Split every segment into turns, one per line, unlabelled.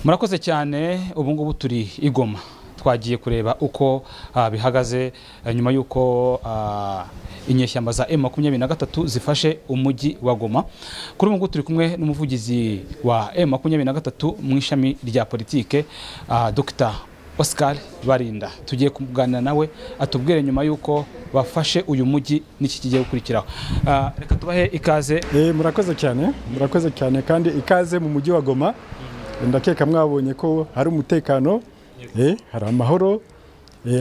Murakoze cyane. Ubu ngubu turi i Goma, twagiye kureba uko bihagaze nyuma y'uko inyeshyamba za M23 zifashe umujyi wa Goma. Kuri ubu ngubu turi kumwe n'umuvugizi wa M23 mu ishami rya politike, Dr Oscar Barinda. Tugiye kuganira nawe atubwire nyuma y'uko bafashe uyu mujyi n'iki kigiye gukurikiraho. Reka tubahe ikaze.
Murakoze cyane, murakoze cyane kandi ikaze mu mujyi wa Goma. Ndakeka mwabonye ko hari umutekano, hari amahoro,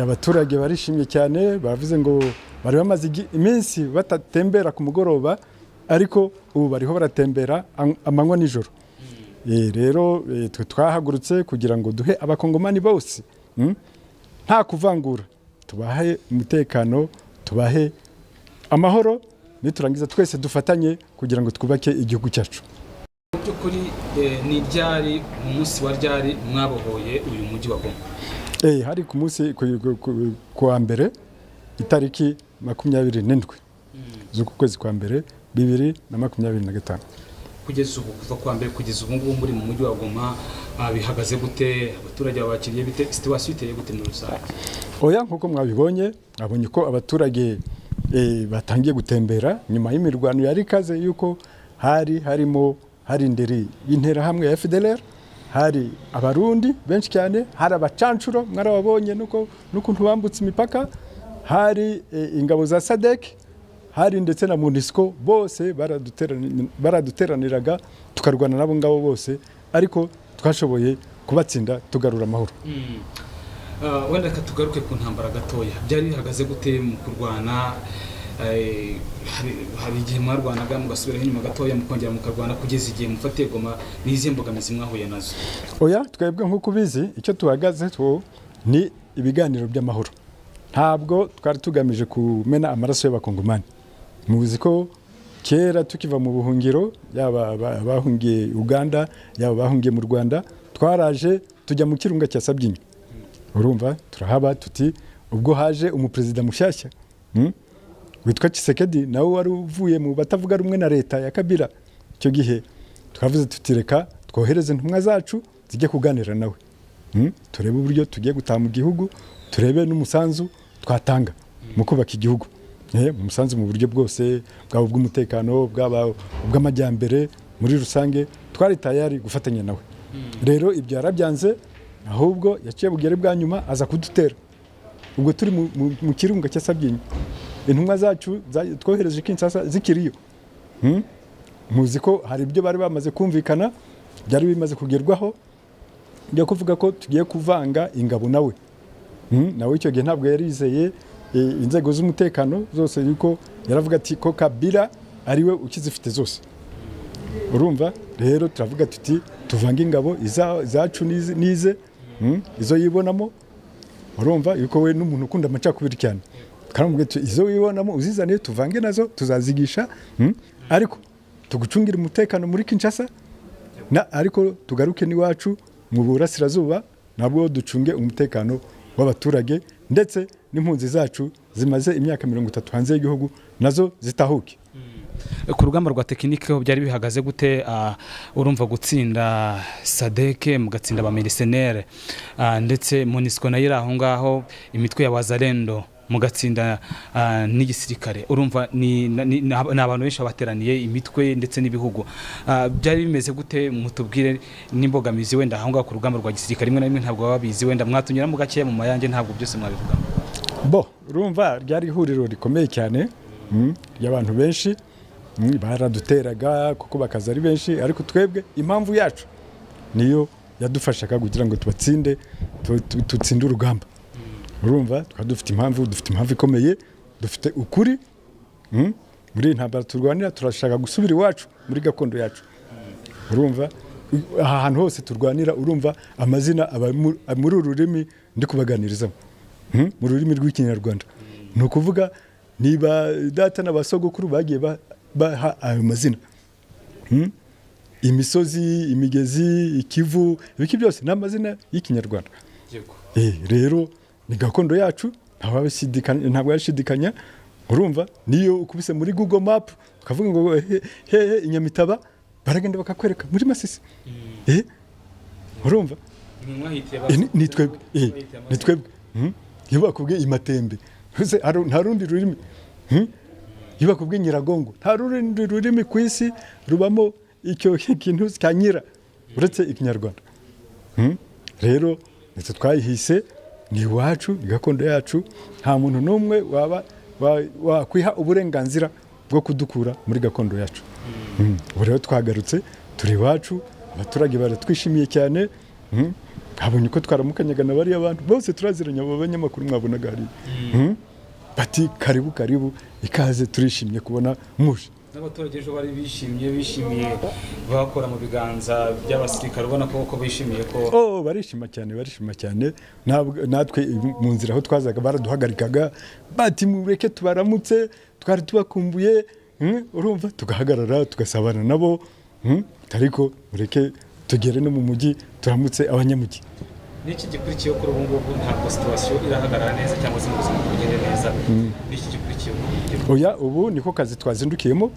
abaturage barishimye cyane. Bavuze ngo bari bamaze iminsi batatembera ku mugoroba, ariko ubu bariho baratembera amanywa nijoro. Rero twe twahagurutse kugira ngo duhe Abakongomani bose, nta kuvangura, tubahe umutekano, tubahe amahoro, niturangiza twese dufatanye kugira ngo twubake igihugu cyacu.
Mu by'ukuri ni ryari, mu munsi wa ryari mwabohoye uyu mujyi wa Goma?
Hari ku munsi ku wa mbere, itariki 27 z'uku kwezi kwa mbere 2025.
Kugeza ubu, kuva kuwa mbere kugeza ubu ngubu muri mu mujyi wa Goma, bihagaze gute? Abaturage babakiriye bite? Situation iteye gute muri rusange?
Oya, nk'uko mwabibonye, mwabonye ko abaturage batangiye gutembera nyuma y'imirwano yari ikaze, yuko hari harimo hari indiri y'Interahamwe ya FDLR, hari Abarundi benshi cyane, hari abacancuro mwarababonye nuko n'ukuntu bambutse imipaka, hari ingabo za SADC, hari ndetse na MONUSCO. Bose baraduteraniraga tukarwana nabo ngabo bose, ariko twashoboye kubatsinda, tugarura amahoro.
Wenda reka tugaruke ku ntambara gatoya. Byari bihagaze gute mu kurwana? Hari igihe mwarwanaga mugasubiraho inyuma gatoya, mukongera mukarwana kugeza igihe mufatiye Goma. Ni izihe mbogamizi mwahuye nazo?
Oya, twebwe nk'uko ubizi, icyo tuhagaze two ni ibiganiro by'amahoro. Ntabwo twari tugamije kumena amaraso y'Abakongomani. Muzi ko kera tukiva mu buhungiro, yaba abahungiye Uganda, yaba abahungiye mu Rwanda, twaraje tujya mu kirunga cya Sabyinyo. Urumva, turahaba tuti ubwo haje umuperezida mushyashya, witwa Tshisekedi, nawe wari uvuye mu batavuga rumwe na leta ya Kabila icyo gihe, twavuze tuti reka twohereze intumwa zacu zijye kuganira nawe, turebe uburyo tugiye gutaha mu gihugu, turebe n'umusanzu twatanga mu kubaka igihugu. Umusanzu mu buryo bwose, bwaba ubw'umutekano, bwaba ubw'amajyambere muri rusange. Twari tayari gufatanya nawe. Rero ibyo yarabyanze, ahubwo yaciye bugere bwa nyuma aza kudutera ubwo turi mu kirunga cya Sabyinyo, intumwa zacu twohereje Kinshasa zikiriyo. Muzi ko hari ibyo bari bamaze kumvikana, byari bimaze kugerwaho, byo kuvuga ko tugiye kuvanga ingabo nawe. Nawe icyo gihe ntabwo yari yizeye inzego z'umutekano zose, yuko yaravuga ati ko Kabila ariwe ukizifite zose. Urumva rero turavuga tuti tuvange ingabo izacu n'ize, izo yibonamo. Urumva yuko we n'umuntu ukunda amacakubiri cyane. Karamubwira tuti izo wibonamo uzizane tuvange nazo, tuzazigisha, ariko tugucungire umutekano muri Kinshasa na, ariko tugaruke n'iwacu mu burasirazuba nabwo ducunge umutekano w'abaturage, ndetse n'impunzi zacu zimaze imyaka 30 hanze y'igihugu nazo zitahuke.
Ku rugamba rwa tekinike ho byari bihagaze gute? Urumva gutsinda SADC, mugatsinda ba mercenaires, ndetse MONUSCO nayo iri aho ngaho, imitwe ya Wazalendo, mugatsinda n'igisirikare, urumva ni abantu benshi bateraniye, imitwe ndetse n'ibihugu. Byari bimeze gute? Mutubwire n'imbogamizi wenda aho ngaho ku rugamba rwa gisirikare. Rimwe na rimwe ntabwo baba babizi, wenda mwatunyuramo gakeya mu mayange, ntabwo byose mwabivuga.
Bo, urumva ryari ihuriro rikomeye cyane, ry'abantu benshi, baraduteraga kuko bakaza ari benshi, ariko twebwe impamvu yacu niyo yadufashaga kugira ngo tubatsinde, tutsinde urugamba. Urumva twari dufite impamvu, dufite impamvu ikomeye, dufite ukuri, muri iyi ntambara turwanira, turashaka gusubira iwacu muri gakondo yacu. Urumva aha hantu hose turwanira, urumva amazina aba muri uru rurimi ndi kubaganirizamo, mu rurimi rw'Ikinyarwanda. Ni ukuvuga niba data na basogokuru bagiye baha ayo mazina, Imisozi, imigezi, ikivu, ibiki byose ni amazina y'Ikinyarwanda. Rero ni gakondo yacu, ntabwo yashidikanya. Urumva niyo ukubise muri Google Map ukavuga ngo hehe Inyamitaba, baragenda bakakwereka muri Masisi. Urumva, ni twebwe, ni twebwe. Iyo bakubwiye Imatembe, nta rundi rurimi. Iyo bakubwiye Nyiragongo, nta rundi rurimi ku isi rubamo icyo kintu cya nyira uretse Ikinyarwanda. Rero ndetse twayihise, ni iwacu, ni gakondo yacu. Nta muntu n'umwe waba wakwiha uburenganzira bwo kudukura muri gakondo yacu. Ubu rero twagarutse, turi iwacu, abaturage baratwishimiye cyane. Habonye uko twaramukanyaga na bariya bantu bose turaziranye, abo banyamakuru mwabonaga hariya, bati karibu karibu, ikaze, turishimye kubona muje.
N'abaturage ejo bari bishimye, bishimiye bakora mu biganza by'abasirikare, ubona ko bishimiye ko
Oh, barishima cyane, barishima cyane. Natwe mu nzira aho twazaga baraduhagarikaga bati mureke tubaramutse, twari tubakumbuye. Urumva, tugahagarara tugasabana nabo, ariko mureke tugere no mu mujyi turamutse abanyamujyi.
N'iki gikurikiye kuri ubu ngubu? Ntabwo situation irahagarara neza cyangwa se ubuzima bugende neza. N'iki gikurikiye ubu?
Oya, ubu niko kazi twazindukiyemo.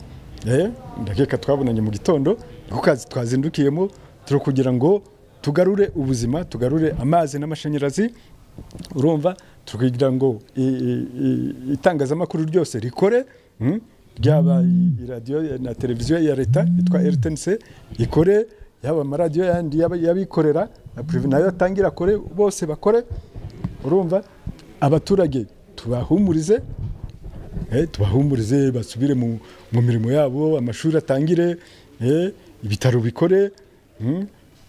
Ndakeka twabonanye mu gitondo. Niko kazi twazindukiyemo, turi kugira ngo tugarure ubuzima, tugarure amazi n'amashanyarazi. Urumva, turi kugira ngo itangazamakuru ryose rikore, ryaba iradiyo na televiziyo ya leta yitwa RTNC ikore, yaba amaradiyo yandi y'abikorera na privé nayo atangira akore, bose bakore. Urumva, abaturage tubahumurize, tubahumurize basubire mu mirimo yabo, amashuri atangire, ibitaro bikore,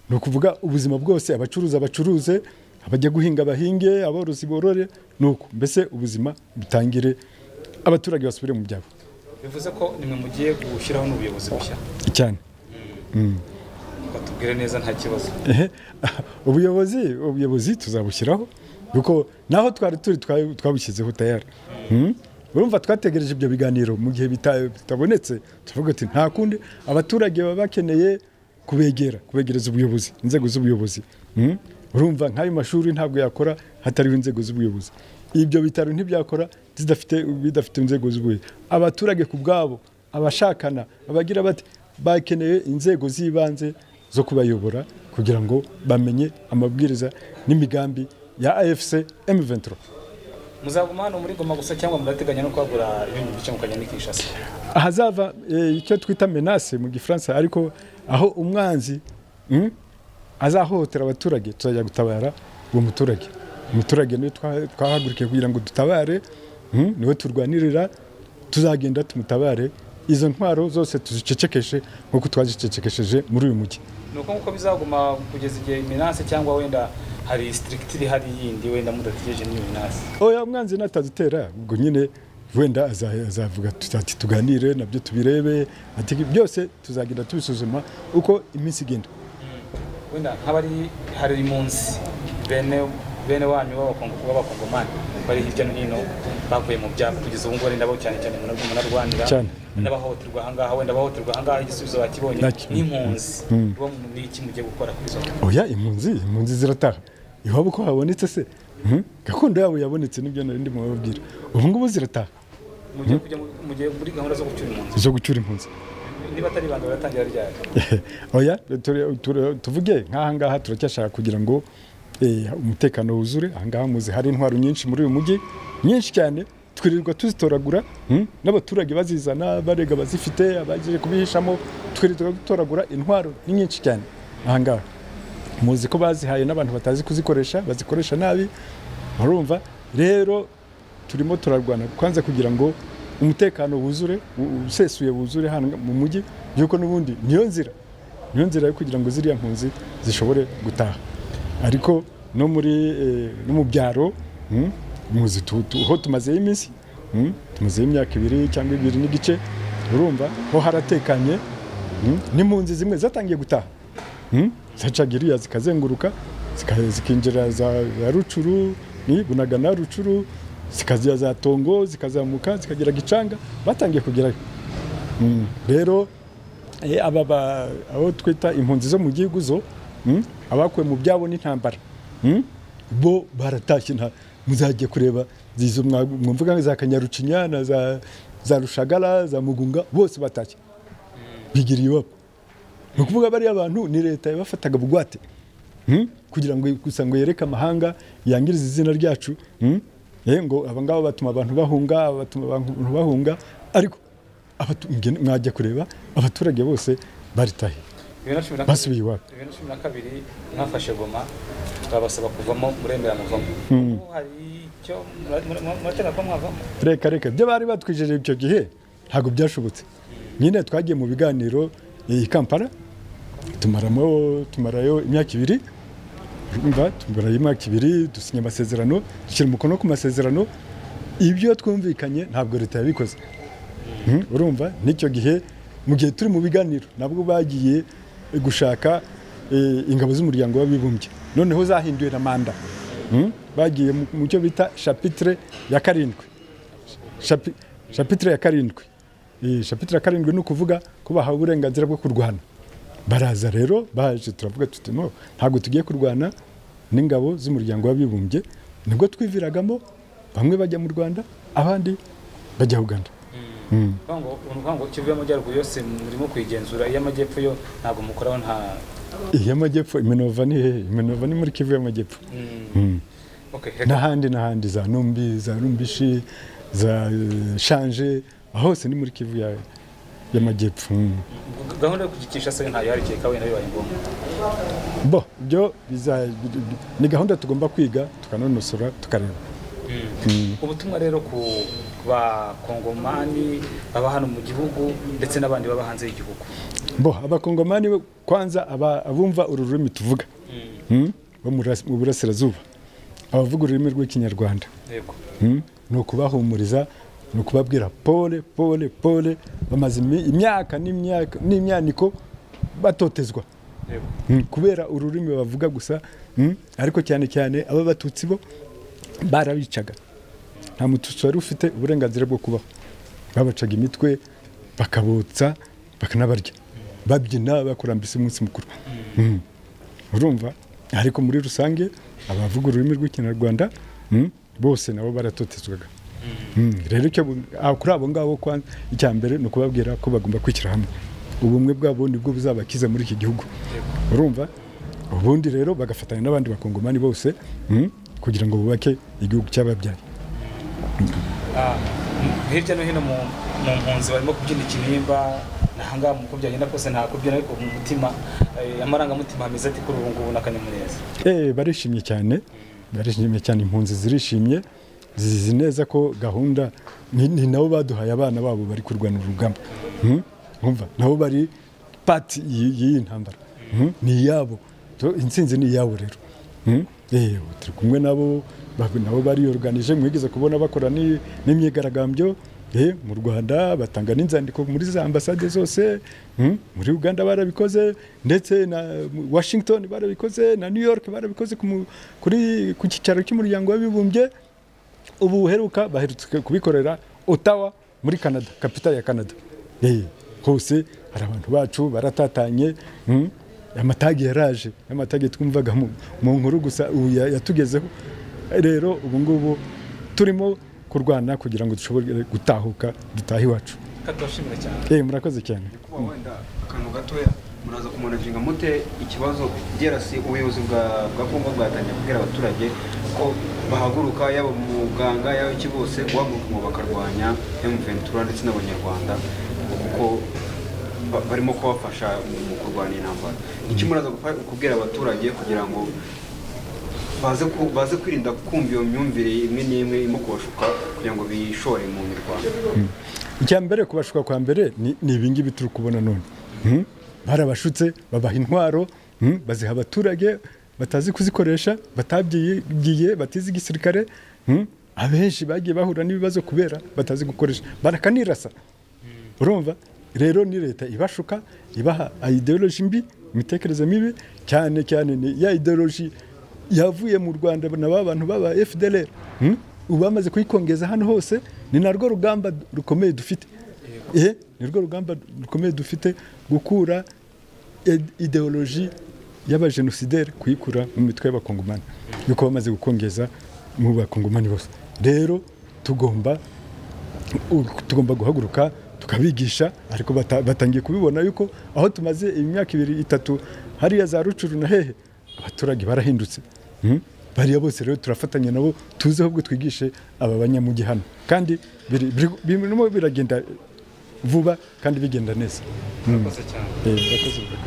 ni ukuvuga ubuzima bwose, abacuruza bacuruze, abajya guhinga bahinge, aborozi borore, nuko mbese ubuzima butangire, abaturage basubire mu byabo.
Bivuze ko nimwe mugiye gushyiraho n'ubuyobozi bushya?
Cyane.
Batubwire neza, nta kibazo.
Ubuyobozi tuzabushyiraho kuko naho twari turi twabushyizeho tayari. Urumva, twategereje ibyo biganiro, mu gihe bitabonetse tuvuga ati nta kundi, abaturage baba bakeneye kubegera, kubegereza ubuyobozi, inzego z'ubuyobozi. Urumva, nk'ayo mashuri ntabwo yakora hatariho inzego z'ubuyobozi, ibyo bitaro ntibyakora bidafite inzego z'ubuyobozi. Abaturage ku bwabo, abashakana, abagira bati bakeneye inzego z'ibanze zo kubayobora kugira ngo bamenye amabwiriza n'imigambi ya AFC M23.
Muzaguma hano muri Goma gusa cyangwa murateganya no kwagura ibindi bice mukajya n'i Kinshasa?
Ahazava icyo twita menace mu Gifaransa, ariko aho umwanzi azahohotera abaturage, tuzajya gutabara uwo muturage. Umuturage niwe twahagurukiye kugira ngo dutabare, niwe turwanirira. Tuzagenda tumutabare, izo ntwaro zose tuzicecekeshe nk'uko twazicecekesheje muri uyu mujyi.
Ni uko nguko bizaguma kugeza igihe menace, cyangwa wenda hari structure ihari yindi, wenda mudategereje n'iyo menace?
Oya, umwanzi natadutera, ubwo nyine wenda azavuga ati tuganire nabyo tubirebe, ati byose tuzagenda tubisuzuma uko iminsi igenda.
Wenda nk'abari hari impunzi, bene wanyu b'Abakongomani bari hirya no hino bavuye mu byabo, kugeza ubu ngubu ari nabo cyane cyane munarwanira
Cyane.
n'abahohoterwa ahangaha, wenda abahohoterwa ahangaha igisubizo bakibonye. N'impunzi bo ni iki mugiye gukora kuri izo?
Oya, impunzi zirataha iwabo uko habonetse se. Gakondo yabo yabonetse, nibyo nari ndimo bababwira, ubu ngubu zirataha.
Mugiye kujya mugiye muri gahunda zo gucyura impunzi?
Zo gucyura impunzi.
Niba atari ibanga, baratangira ryari?
Oya, tuvuge nk'aha ngaha turacyashaka kugira ngo umutekano wuzure aha ngaha. Muzi hari intwaro nyinshi muri uyu mujyi, nyinshi cyane, twirirwa tuzitoragura, n'abaturage bazizana barega bazifite, abagiye kubihishamo, twirirwa dutoragura intwaro, ni nyinshi cyane aha ngaha. Muzi ko bazihaye n'abantu batazi kuzikoresha, bazikoresha nabi. Urumva rero, turimo turarwana kwanza kugira ngo umutekano wuzure, usesuye, wuzure hano mu mujyi, yuko n'ubundi niyo nzira yo kugira ngo ziriya mpunzi zishobore gutaha. Ariko no mu byaro, muzi ho tumazeyo iminsi, tumazeyo imyaka 2 cyangwa 2 n'igice. Urumva ho haratekanye, n'impunzi zimwe zatangiye gutaha, zacaga iriya zikazenguruka, zikinjira za Rucuru, ni Bunagana, Rucuru, zikajya za Tongo, zikazamuka zikagera Gicanga, batangiye kugerayo. Rero aba abo twita impunzi zo mu gihugu zo, abakuwe mu byabo n'intambara, bo baratashye. Nta muzajye kureba zizo mwumvuga za Kanyarucinya na za Rushagara, za Mugunga, bose batashye bigiriye iwabo. Ni ukuvuga bariya bantu ni leta yabafataga bugwate. Kugira ngo gusa ngo yereke amahanga, yangirize izina ryacu, Ngo aba ngaba batuma abantu bahunga, batuma abantu bahunga, ariko mwajya kureba abaturage bose baritahiye,
2012.
Basubiye iwabo.
2012 mwafashe Goma, babasaba kuvamo, muremera muvamo. Ubu hari icyo muratera ko mwavamo?
Reka reka, ibyo bari batwijeje icyo gihe ntabwo byashobotse. Nyine twagiye mu biganiro i Kampala, tumarayo imyaka 2. Urumva, tumarayo imyaka 2, dusinya amasezerano, dushyira umukono ku masezerano. Ibyo twumvikanye ntabwo leta yabikoze. Urumva n'icyo gihe, mu gihe turi mu biganiro, nabwo bagiye gushaka ingabo z'Umuryango w'Abibumbye, noneho zahinduwe na manda. Bagiye mu cyo bita chapitre ya karindwi. Chapitre ya karindwi. Chapitre ya karindwi ni ukuvuga ko bahawe uburenganzira bwo kurwana. Baraza rero, baje turavuga tuti: "No, ntabwo tugiye kurwana n'ingabo z'Umuryango w'Abibumbye." Nibwo twiviragamo, bamwe bajya mu Rwanda, abandi bajya Uganda.
Ukuvuga ngo Kivu y'Amajyaruguru yose murimo kuyigenzura, iy'Amajyepfo yo ntabwo mukoraho nta?
Iy'Amajyepfo, Iminova ni hehe? Iminova ni muri Kivu y'Amajyepfo.
Okay, reka.
N'ahandi za Numbi, za Rumbishi, za Shanje, aho hose ni muri Kivu y'Amajyepfo.
Gahunda yo kujya Kinshasa ntayo hari, kereka wenda bibaye ngombwa?
Bo byo ni gahunda tugomba kwiga, tukanonosora, tukareba.
Ubutumwa rero ku bakongomani baba hano mu gihugu ndetse n'abandi baba hanze y'igihugu?
Bo, abakongomani kwanza abumva uru rurimi tuvuga, bo mu burasirazuba, abavuga ururimi rw'Ikinyarwanda, ni ukubahumuriza, ni ukubabwira pole pole pole. Bamaze imyaka n'imyaka n'imyaniko batotezwa, kubera ururimi bavuga gusa, ariko cyane cyane aba Batutsi bo barabicaga. Nta Mututsi wari ufite uburenganzira bwo kubaho. Babacaga imitwe, bakabotsa, bakanabarya, babyina, bakora mbese umunsi mukuru. Urumva, ariko muri rusange abavuga ururimi rw'Ikinyarwanda, bose nabo baratotezwaga. Rero icyo kuri abo ngabo, icya mbere ni ukubabwira ko bagomba kwishyira hamwe. Ubumwe bwabo nibwo buzabakiza muri iki gihugu. Urumva, ubundi rero bagafatanya n'abandi bakongomani bose, kugira ngo bubake igihugu cyababyaye.
Hirya no hino mu mpunzi barimo kubyina ikinimba. Ahangaha uko byagenda kose nta kubyina, ariko mu mutima, amarangamutima ameze ati kuri ubu ngubu n'akanyamuneza?
Barishimye cyane, barishimye cyane. Impunzi zirishimye, zizi neza ko gahunda ni nabo baduhaye abana babo bari kurwana urugamba. Umva, nabo bari partie y'iyi ntambara. Ni iyabo. Intsinzi ni iyabo rero. Turi kumwe nabo, nabo bariyoruganije. Mwigeze kubona bakora n'imyigaragambyo mu Rwanda, batanga n'inzandiko muri za ambasade zose. Muri Uganda barabikoze, ndetse na Washington barabikoze, na New York barabikoze, ku cyicaro cy'Umuryango w'Abibumbye. Ubu buheruka baherutse kubikorera Ottawa muri Canada, capitale ya Canada. Hose hari abantu bacu baratatanye. Amatage yaraje, amatage twumvaga mu nkuru gusa ubu yatugezeho. Rero ubu ngubu turimo kurwana kugira ngo dushobore gutahuka, dutahe iwacu.
Katubashimire cyane.
Murakoze cyane.
Kuba wenda akantu gatoya, muraza kumanaginga mute ikibazo DRC, ubuyobozi bwa Kongo bwatangiye kubwira abaturage ko bahaguruka, yaba muganga, yaba iki, bose guhaguruka ngo bakarwanya M23 ndetse n'Abanyarwanda, kuko barimo kubafasha mu kurwanya intambara? Iki muraza kubwira abaturage kugira ngo baze kwirinda kumva iyo myumvire imwe n'imwe irimo kubashuka kugira ngo bishore mu mirwano?
Icya mbere, kubashuka kwa mbere ni ibingibi turi kubona none. Barabashutse, babaha intwaro, baziha abaturage batazi kuzikoresha, batabyigiye, batize igisirikare. Abenshi bagiye bahura n'ibibazo kubera batazi gukoresha, barakanirasa. Urumva rero ni leta ibashuka, ibaha ideology mbi, imitekerereze mibi, cyane cyane ni ya ideology yavuye mu Rwanda na ba bantu baba FDLR. Ubu bamaze kuyikongeza hano hose. Ni narwo rugamba rukomeye dufite, ni rwo rugamba rukomeye dufite, gukura ideology y'abajenosideri, kuyikura mu mitwe y'Abakongomani, yuko bamaze gukongeza mu Bakongomani bose. Rero tugomba guhaguruka tukabigisha, ariko batangiye kubibona yuko aho tumaze imyaka 2, 3 hariya za Rucuru na hehe, Abaturage barahindutse. Bariya bose rero turafatanya nabo, tuze ahubwo twigishe aba banyamujyi hano, kandi birimo biragenda vuba kandi bigenda neza.
Murakoze cyane.
Murakoze, murakoze.